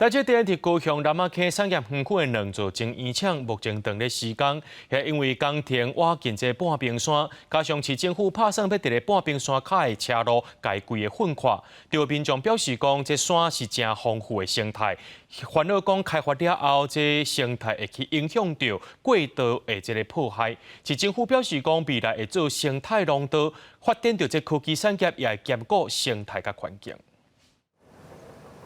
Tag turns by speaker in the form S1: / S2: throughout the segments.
S1: 台積電佇高雄楠仔坑產業園區的兩座晶圓廠，目前正咧施工，係因為工程倚近這半冰山，加上市政府拍算欲佇咧半冰山跤的斜路共規个糞墾，著民眾表示講，這山是誠豐富的生態，煩惱講開發了後，這生態會去影響著過度的這个破壞。市政府表示講，未來會做生態廊道，發展著這科技產業，也會兼顧生態佮環境。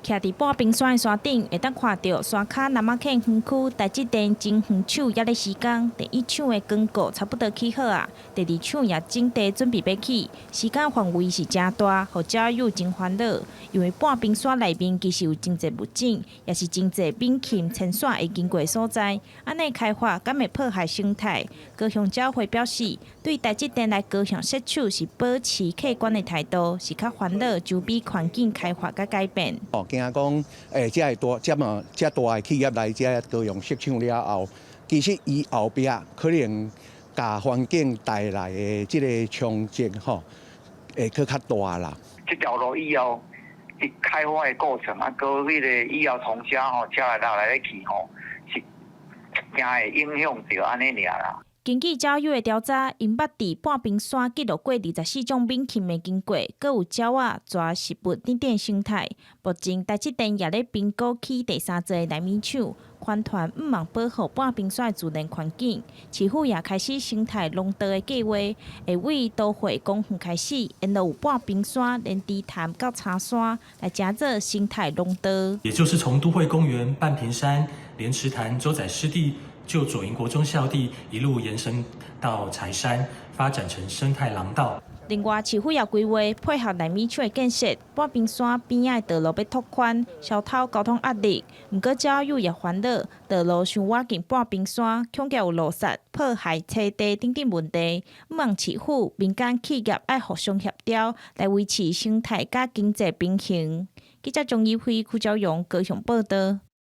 S2: 徛佇半冰山的山頂，會當看著山跤楠仔坑園區台積電晶圓廠猶咧施工，第一廠的鋼構差不多起好矣，第二廠也整地準備欲起，施工範圍是誠大，予鳥友真煩惱。因為半冰山內面其實有真濟物種，也是真濟猛禽遷徙會經過的所在。按呢開發，敢會破壞生態？高雄鳥會表示，對台積電來高雄設廠是保持客觀的態度，是較煩惱周邊環境開發佮改變。
S3: 驚講，這个大、這麼遮大的企業來遮高雄設廠了後，其實伊後壁可能共環境帶來的這个衝擊吼，會閣較大啦。
S4: 這條路以後，佇開發的過程啊，閣彼个以後從遮吼車來來來去吼，是驚會影響著按呢爾啦。
S2: 根據鳥友的調查，𪜶捌佇半冰山記錄過24種猛禽的經過，閣有鳥仔、蛇、植物等等生態。目前台積電也咧評估起第三座的奈米廠，宣傳毋茫保護半冰山的自然環境。市府也開始生態廊道的計劃，會為都會公園開始，沿路有半冰山、蓮池潭到柴山，來成做生態廊道。
S5: 也就是從都會公園、半屏山、蓮池潭、洲仔濕地、舊左營國中校地一路延伸到柴山，發展成生態廊道。
S2: 另外，市府也規劃配合奈米廠的建設，半冰山邊仔的道路欲拓寬，消除交通壓力。毋過，鳥友也煩惱，道路傷倚近半冰山，恐驚有路殺、破壞棲地等等問題。向望市府、民間企業愛互相協調，來維持生態佮經濟平衡。記者鍾怡輝、柯昭榮高雄報導。